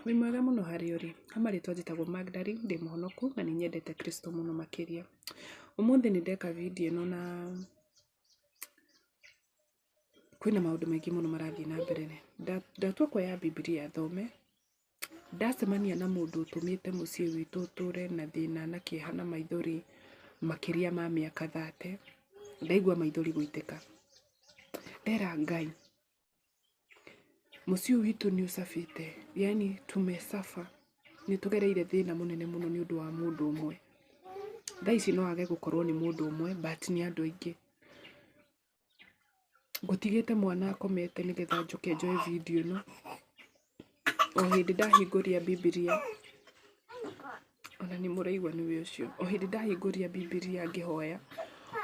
Wĩ mwega mũno harĩa ũrĩ. Ha marĩtwa njĩtagwo Magdalene, ndĩ mũhonoku na nĩ nyendete Kristo mũno makĩria. Ũmũthĩ nĩ ndeka video ĩno na kwĩna maũndũ maingĩ mũno marathiĩ na mbere. Ndatua kuoya Bibilia thome, ndacemania na mũndũ ũtũmĩte mũciĩ witũ ũtũre na thĩna na kĩeha na maithori makĩria ma mĩaka 30, ndaigua maithori gũitĩka. Ndera Ngai, mũciĩ ũyũ witũ nĩ ũcabĩte, yaani tumesuffer, nĩ tũgereire thĩna mũnene mũno nĩ ũndũ wa mũndũ ũmwe. Thaa ici no age gũkorwo nĩ mũndũ ũmwe but nĩ andũ aingĩ. Ngũtigĩte mwana akomete nĩgetha njũke njoe video ĩno. O hĩndĩ ndahingũria Bibilia, ona nĩ mũraigua nĩwe ũcio. O hĩndĩ ndahingũria Bibilia ngĩhoya,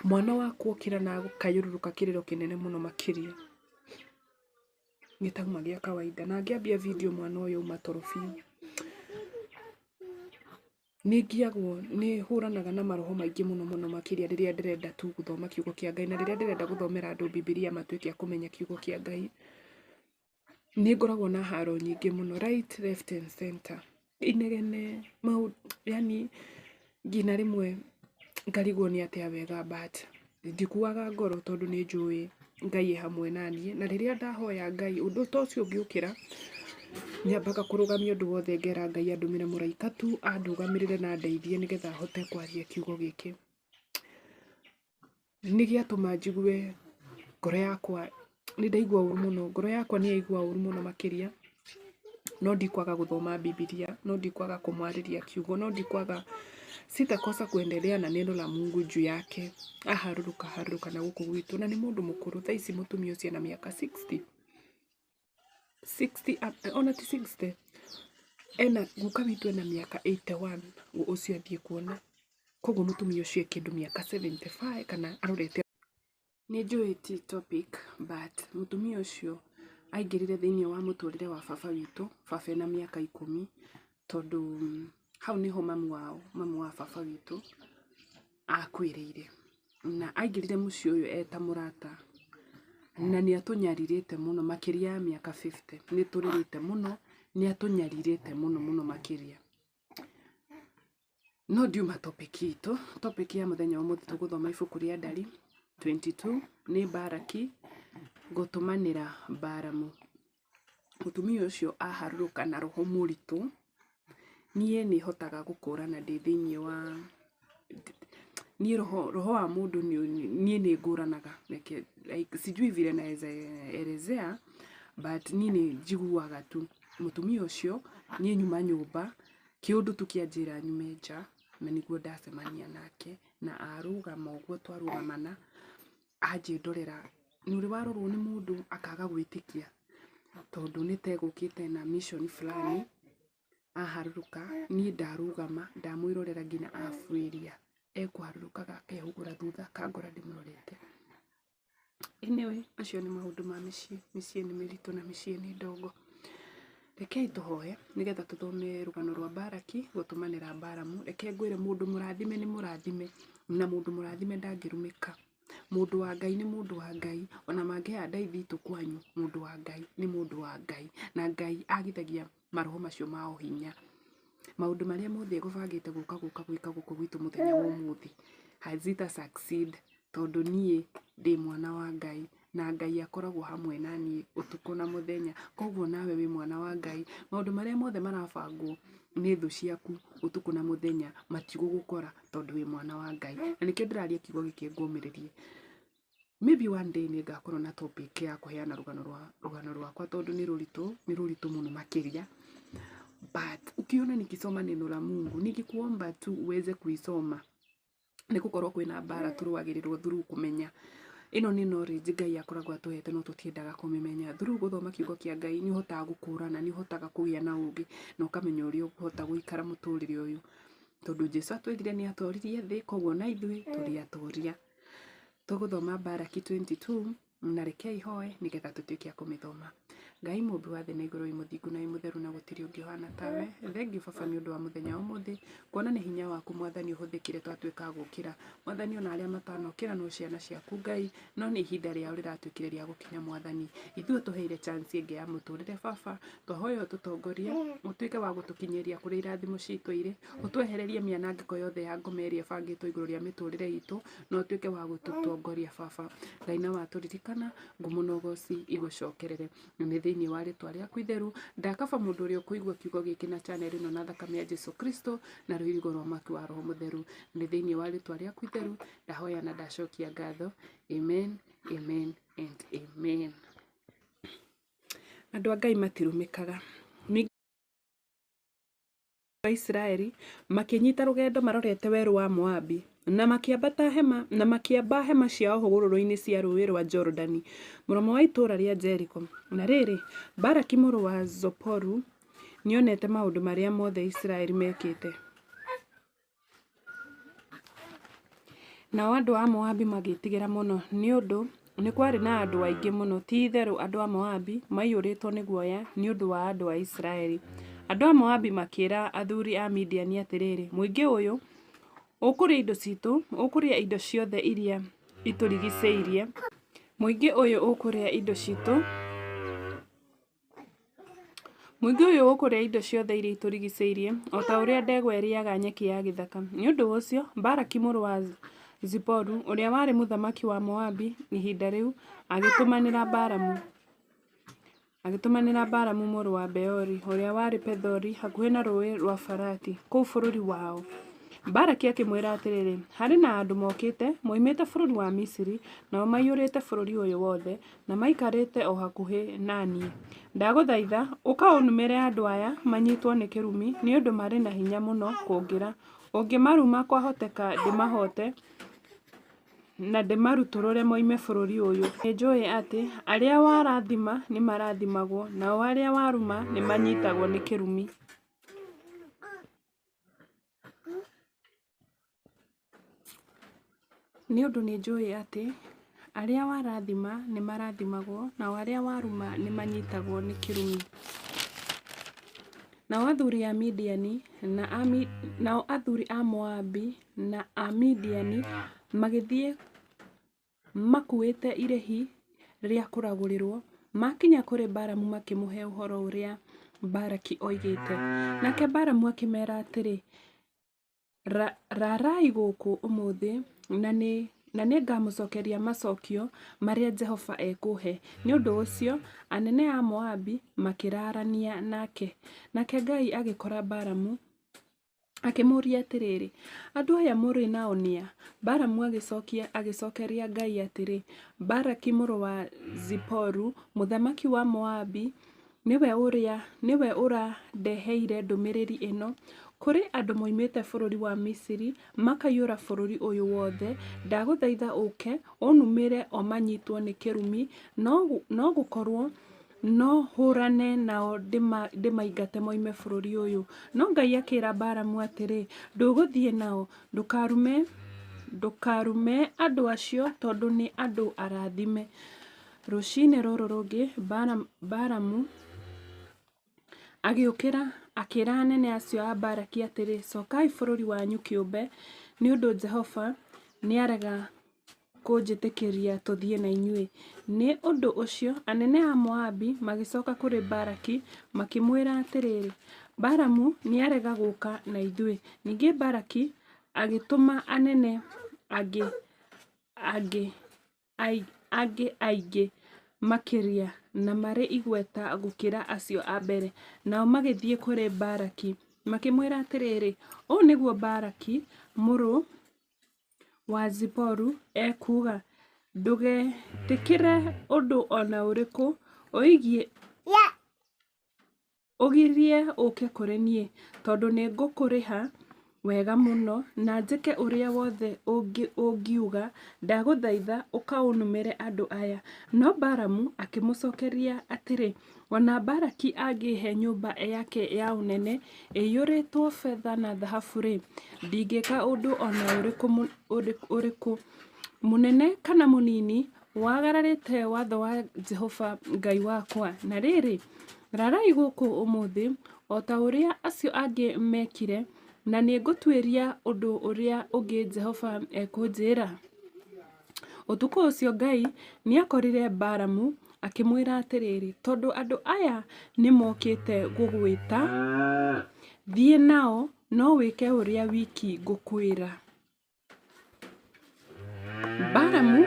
mwana wakwa okĩra na akayũrũrũka kĩrĩro kĩnene mũno makĩria. Gĩtauma gĩa kawaida. Na ngĩambia video mwana ũyũ auma toro biũ. Nĩ ngiagwo, nĩ hũranaga na maroho maingĩ mũno mũno makĩria rĩrĩa ndĩrenda tu gũthoma kiugo kĩa Ngai na rĩrĩa ndĩrenda gũthomera andũ Bibilia matuĩke a kũmenya kiugo kĩa Ngai. Nĩ ngoragwo na haro nyingĩ mũno right, left and center. Inegene, yaani nginya rĩmwe ngarigwo nĩ atĩa wega but ndikuaga ngoro tondũ nĩ njũĩ Ngai e hamwe na niĩ. Na rĩrĩa ndahoya Ngai ũndũ ta ũcio ũngĩũkĩra, nyambaga kũrũgamia ũndũ wothe ngera Ngai andũmĩre mũraika tu andũgamĩrĩre na andeithie nĩgetha hote kwaria kiugo gĩkĩ. Nĩ gĩatũma njigue ngoro yakwa, nĩ ndaigua ũru mũno, ngoro yakwa nĩ yaigua ũru mũno makĩria, no ndikwaga gũthoma Bibilia, no ndikwaga kũmwarĩria kiugo, no ndikwaga, sitakosa kuendelea na neno la Mungu juu yake. Aharũrũka harũrũka na gũkũ gwitũ, na nĩ mũndũ mũkũrũ, thaa ici mũtumia ũcio ena mĩaka 60. 60 ona ti 60, ena guka witũ ena mĩaka 81 ũcio athiĩ kuona. Koguo mũtumia ũcio e kĩndũ mĩaka 75 kana arorete. Nĩ njũĩ ti topic but mũtumia ũcio aingĩrire thĩiniĩ wa mũtũrĩre wa baba witũ, baba ena mĩaka 10, tondũ hau nĩho mamu wao, mamu wa baba witũ akuĩrĩire. Na aingĩrire mũciĩ ũyũ eta mũrata, na nĩ atũnyarirĩte mũno makĩria ya mĩaka 50. Nĩ tũrĩrĩte mũno, nĩ atũnyarirĩte mũno mũno makĩria. No ndiuma topic itũ, topic ya mũthenya wa ũmũthĩ tũgũthoma ibuku rĩa Ndari 22, nĩ Baraki gũtũmanĩra Balamu. Mũtumia ũcio aharũrũka na roho mũritũ, niĩ nĩ hotaga gũkũrana ndĩ thĩiniĩ wa, niĩ roho, roho wa mũndũ niĩ nĩ ngũranaga, like sijui vile naeza elezea but niĩ nĩ njiguaga tu. Mũtumia ũcio niĩ nyuma nyũmba, kĩũndũ tu kĩanjĩra nyume nja, na nĩguo ndacemania nake, na arũgama ũguo twarũgamana, anjĩndorera, nĩ ũrĩ warorwo nĩ mũndũ akaga gwĩtĩkia, tondũ nĩ ta egũkĩte na mission fulani, aharũrũka, niĩ ndarũgama, ndamwĩrorera nginya abuĩria, ekũharũrũkaga akehũgũra thutha akangora ndĩmũrorete. Anyway, macio nĩ maũndũ ma mĩciĩ, mĩciĩ nĩ mĩritũ na mĩciĩ nĩ ndongo. Rekei tũhoe nĩgetha tũthome rũgano rwa Baraki gũtũmanĩra Balamu. Reke ngwĩre mũndũ mũrathime nĩ mũrathime na mũndũ mũrathime ndangĩrumĩka. Mũndũ wa Ngai nĩ mũndũ wa Ngai, ona mangĩhanda ithitũ kwanyu, mũndũ wa Ngai nĩ mũndũ wa Ngai. Na Ngai agithagia maroho macio ma ũhinya. Maũndũ marĩa mothe egũbangĩte gũka gũka gwĩka gũkũ gwitũ mũthenya wa ũmũthĩ, hazita succeed tondũ niĩ ndĩ mwana wa Ngai na Ngai akoragwo hamwe na niĩ ũtukũ na mũthenya. Koguo nawe wĩ mwana wa Ngai, maũndũ marĩa mothe marabangwo nĩ thũ ciaku ũtukũ na mũthenya matigũgũkora tondũ wĩ mwana wa Ngai. Na nĩkĩo ndĩraria kiugo gĩkĩ ngũmĩrĩrie. Maybe one day nĩ ngakorwo na topic ya kũheana rũgano rwa rũgano rwakwa tondũ nĩ rũritũ, nĩ rũritũ mũno makĩria. But ukiona nikisoma neno la Mungu, nikikuomba tu uweze kuisoma nĩ gũkorwo kwĩna mbara tũrũagĩrĩrwo through kũmenya. Ĩno nĩ knowledge Ngai akoragwo atũhete no tũtiendaga kũmĩmenya. Through gũthoma kiugo kĩa Ngai nĩ ũhotaga gũkũrana, nĩ ũhotaga kũgĩa na ũgĩ na ũkamenya ũrĩa ũkũhota gũikara mũtũrĩre ũyũ. Tondũ Jesũ atwĩrire nĩ atoririe thĩ, koguo ona ithuĩ tũrĩ atoria. Tũgũthoma Baraki 22 na rekei hoe nĩgetha tũtuĩke a kũmĩthoma. Ngai mũmbi wa thĩ na igũrũ, wĩ mũthingu na wĩ mũtheru na gũtirĩ ũngĩ ũhana tawe. Thengiũ baba nĩ ũndũ wa mũthenya wa ũmũthĩ, kuona nĩ hinya waku mwathani ũhũthĩkire twatuĩka a gũkĩra. Mwathani ona arĩa matanokĩra no ciana ciaku Ngai, no nĩ ihinda rĩao rĩratuĩkire rĩa gũkinya mwathani. Ithuĩ ũtũheire chance ĩngĩ ya mũtũrĩre baba, twahoya ũtũtongorie, ũtuĩke wa gũtũkinyĩria kũrĩa irathimo citũ irĩ, ũtwehererie mĩanangĩko yothe ya ngoma ĩrĩa ĩbangĩtwo igũrũ rĩa mĩtũrĩre itũ, na ũtuĩke wa gũtũtongoria baba. Ngai na watũririkana, ngumo na ũgoci igũcokerere. Na nĩ thĩinĩ wa rĩtwa rĩaku itheru, ndakaba mũndũ ũrĩa ũkũigua kiugo gĩkĩ na channel ĩno na thakame ya Jesu Kristo na rũirigo rwa mwaki wa Roho Mũtheru. Nĩ thĩinĩ wa rĩtwa rĩaku itheru, ndahoya na ndacokia ngatho. Amen, amen and amen. Andũ a Ngai matirumĩkaga. Andũ a Isiraeli makĩnyiita rũgendo marorete werũ wa Moabi, na makĩambata hema, na makĩamba hema ciao hũgũrũrũ-inĩ cia Rũũĩ rwa Jorodani, mũromo wa itũũra rĩa Jeriko. Na rĩrĩ, Balaki mũrũ wa Ziporu nĩonete maũndũ marĩa mothe Isiraeli meekĩte. Nao andũ a Moabi magĩĩtigĩra mũno, nĩ ũndũ nĩ kwarĩ na andũ aingĩ mũno, ti-itherũ andũ a Moabi maiyũrĩtwo nĩ guoya nĩ ũndũ wa andũ a Isiraeli. Andũ a Moabi makĩĩra athuuri a Midiani atĩrĩ, Mũingĩ ũyũ ũkũrĩa indo ciitũ, ũkũrĩa indo ciothe iria itũrigiicĩirie. Mũingĩ ũyũ ũkũrĩa indo ciitũ. Mũingĩ ũyũ ũkũrĩa indo ciothe iria itũrigicĩirie, o ta ũrĩa ndegwa ĩrĩĩaga nyeki ya gĩthaka. Nĩ ũndũ ũcio Balaki mũrũ wa Ziporu, ũrĩa warĩ mũthamaki wa Moabi ihinda rĩu, agĩtũmanĩra Balamu mũrũ wa Beori, ũrĩa warĩ Pethori hakuhĩ na Rũũĩ rwa Farati, kũu bũrũri wao. Balaki akĩmwĩra atĩrĩ, Harĩ na andũ mokĩte moimĩte bũrũri wa Misiri, nao maiyũrĩte bũrũri ũyũ wothe, na maikarĩte o hakuhĩ na niĩ. Ndagũthaitha, ũka ũnumĩre andũ aya manyitwo nĩ kĩrumi, nĩ ũndũ marĩ na hinya mũno kũngĩra. Ũngĩmaruma kwahoteka ndĩmahoote na ndĩmarutũrũre moime bũrũri ũyũ. Nĩnjũũĩ atĩ arĩa warathima nĩmarathimagwo, nao arĩa waruma nĩmanyiitagwo nĩ kĩrumi. Nĩ ũndũ nĩnjũĩ atĩ arĩa warathima nĩmarathimagwo, nao arĩa waruma nĩmanyitagwo nĩ kĩrumi. Nao athuri a Midiani, na a, nao athuri a Moabi na a Midiani magĩthiĩ makuuĩte irĩhi rĩa kũragũrĩrwo, maakinya kũrĩ Balamu makĩmũhe ũhoro ũrĩa Balaki oigĩte. Nake Balamu akĩmeera atĩrĩ, Raarai gũkũ ũmũthĩ, na nĩngamũcookeria macookio marĩa Jehova ekũũhe. Nĩ ũndũ ũcio anene a Moabi makĩraarania nake. Nake Ngai agĩkora Balamu, akĩmũũria atĩrĩ, Andũ aya mũrĩ nao nĩ a? Balamu agĩcookia agĩcookeria Ngai atĩrĩ, Balaki mũrũ wa Ziporu, mũthamaki wa Moabi, nĩwe ũrĩa nĩwe ũrandeheire ndũmĩrĩri ĩno, Kũrĩ andũ moimĩte bũrũri wa Misiri makaiyũra bũrũri ũyũ wothe. Ndagũthaitha ũũke ũnumĩre o manyitwo nĩ kĩrumi, no gũkorwo no hũũrane nao ndĩmaingate moime bũrũri ũyũ. No Ngai akĩĩra Balamu atĩrĩ, Ndũgũthiĩ nao, ndũkarume ndũkarume andũ acio tondũ nĩ andũ arathime. Rũcinĩ rũrũ rũngĩ Balamu agĩũkĩra akĩra anene acio a Balaki atĩrĩ, Cokai bũrũri wanyu kĩũmbe, nĩ ũndũ Jehova nĩarega kũnjĩtĩkĩria tũthiĩ na inyuĩ. Nĩ ũndũ ũcio anene a Moabi magĩcoka kũrĩ Balaki makĩmwĩra atĩrĩ, Balamu nĩarega gũũka na ithuĩ. Ningĩ Balaki agĩtũma anene angĩ angĩ angĩ aingĩ makĩria na marĩ igweta gũkĩra acio a mbere. Nao magĩthiĩ kũrĩ Balaki makĩmwĩra atĩrĩ, Ũũ nĩguo Balaki mũrũ wa Ziporu ekuuga, 'Ndũgetĩkĩre ũndũ o na ũrĩkũ ũgiĩ Ũgirie ũũke kũrĩ niĩ, tondũ nĩngũkũrĩha wega mũno, na njĩke ũrĩa wothe ũngiuga. Ndagũthaitha ũka ũnumĩre andũ aya. No Balamu akĩmũcookeria atĩrĩ, O na Balaki angĩĩhe nyũmba yake ya ũnene ĩiyũrĩtwo betha na thahabu-rĩ, ndingĩka ũndũ o na ũrĩkũ, mũnene kana mũnini, Wagararĩte watho wa Jehova Ngai wakwa? Na rĩrĩ, rarai gũkũ ũmũthĩ, o ta ũrĩa acio angĩ meekire, na nĩngũtuĩria ũndũ ũrĩa ũngĩ Jehova ekũnjĩĩra. Ũtukũ ũcio Ngai nĩakorire Balamu akĩmwĩra atĩrĩrĩ, Tondũ andũ aya nĩmokĩte gũgwĩta, thiĩ nao, no wĩke ũrĩa wiki ngũkwĩra. Balamu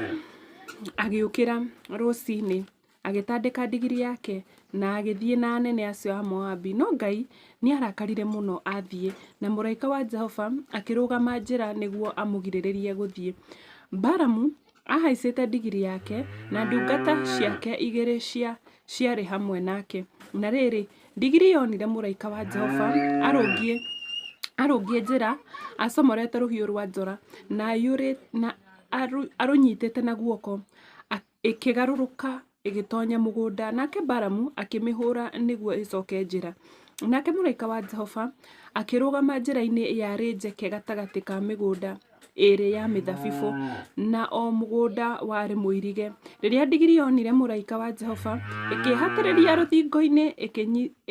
agĩũkĩra rũcinĩ, agĩtandĩka ndigiri yake, na agĩthiĩ na anene acio a Moabi. No Ngai nĩarakarire mũno athiĩ, na mũraika wa Jehova akĩrũgama njĩra nĩguo amũgirĩrĩrie gũthiĩ. Balamu ahaicĩte ndigiri yake, na ndungata ciake igĩrĩ ciarĩ hamwe nake. Na rĩrĩ, ndigiri yonire mũraika wa Jehova arũngiĩ arũngiĩ njĩra acomorete rũhiũ rwa njora na arũnyitĩte na guoko, ĩkĩgarũrũka ĩgĩtonya mũgũnda, nake Balamu akĩmĩhũũra nĩguo ĩcoke njĩra. Nake mũraika wa Jehova akĩrũgama njĩra-inĩ yarĩ njeke gatagatĩ ka mĩgũnda ĩĩrĩ ya mĩthabibũ, na o mũgũnda warĩ mũirige. Rĩrĩa ndigiri yonire mũraika wa Jehova, ĩkĩĩhatĩrĩria rũthingo-inĩ,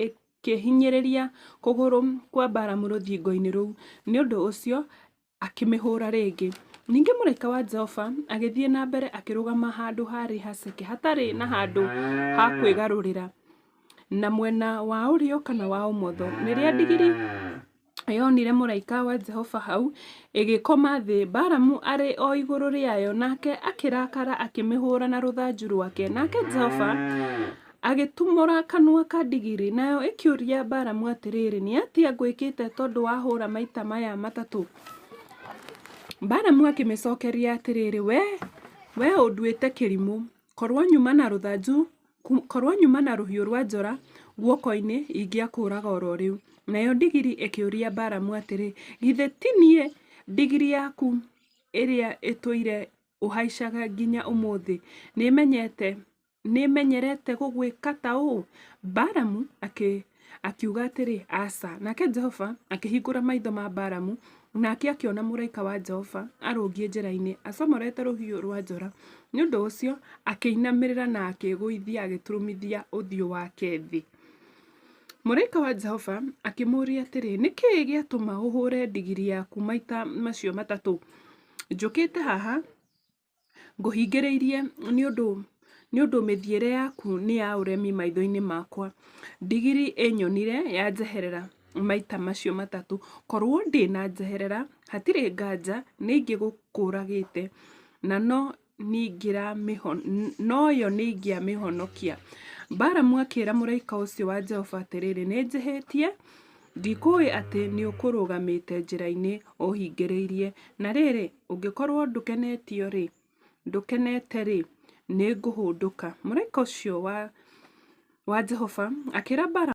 ĩkĩhinyĩrĩria kũgũrũ kwa Balamu rũthingo-inĩ rũu. Nĩ ũndũ ũcio akĩmĩhũũra rĩngĩ. Ningĩ mũraika wa Jehova agĩthiĩ na mbere akĩrũgama handũ haarĩ haceke hatarĩ na handũ ha kwĩgarũrĩra, na mwena wa ũrĩo kana wa ũmotho. Rĩrĩa ndigiri yonire mũraika wa Jehova hau, ĩgĩkoma thĩ, Balamu arĩ o igũrũ rĩayo, nake akĩrakara akĩmĩhũũra na rũthanju rwake. Nake Jehova agĩtumũra kanua ka ndigiri, nayo ĩkĩũria Balamu atĩrĩrĩ, Nĩ atĩa ngwĩkĩte tondũ wahũũra maita maya matatũ? Balamu akĩmĩcokeria atĩrĩrĩ, Wee ũnduĩte kĩrimũ. Korwo nyuma na rũthanju, korwo nyuma na rũhiũ rwa njora guoko-inĩ, ingĩakũũraga o ro rĩu. Nayo ndigiri ĩkĩũria Balamu atĩrĩ, Githĩ ti niĩ ndigiri yaku ĩrĩa ĩtũire ũhaicaga nginya ũmũthĩ? Nĩmenyerete gũgwĩka ta ũũ? Balamu akiuga atĩrĩ, Aca. Nake Jehova akĩhingũra maitho ma Balamu, nake akĩona mũraika wa Jehova arũngiĩ njĩra-inĩ, acomorete rũhiũ rwa njora. Nĩ ũndũ ũcio akĩinamĩrĩra na akĩĩgũithia agĩturumithia ũthiũ wake thĩ. Mũraika wa Jehova akĩmũũria atĩrĩ, Nĩ kĩĩ gĩatũma ũhũũre ndigiri yaku maita macio matatũ? Njũkĩte haha ngũhingĩrĩirie nĩ ũndũ nĩ ũndũ mĩthiĩre yaku nĩ ya ũremi maitho-inĩ makwa. Ndigiri ĩnyonire yanjeherera maita macio matatũ. Korwo ndĩnanjeherera, hatirĩ nganja nĩ ingĩgũkũragĩte, na no no yo nĩingĩamĩhonokia. Balamu akĩra mũraika ũcio wa Jehova atĩrĩrĩ, Nĩ njĩhĩtie, ndikũũĩ atĩ nĩũkũrũgamĩte njĩra-inĩ ũhingĩrĩirie. Na rĩrĩ, ũngĩkorwo ndũkenete-rĩ, nĩngũhũndũka. Mũraika ũcio wa Jehova akĩra Balamu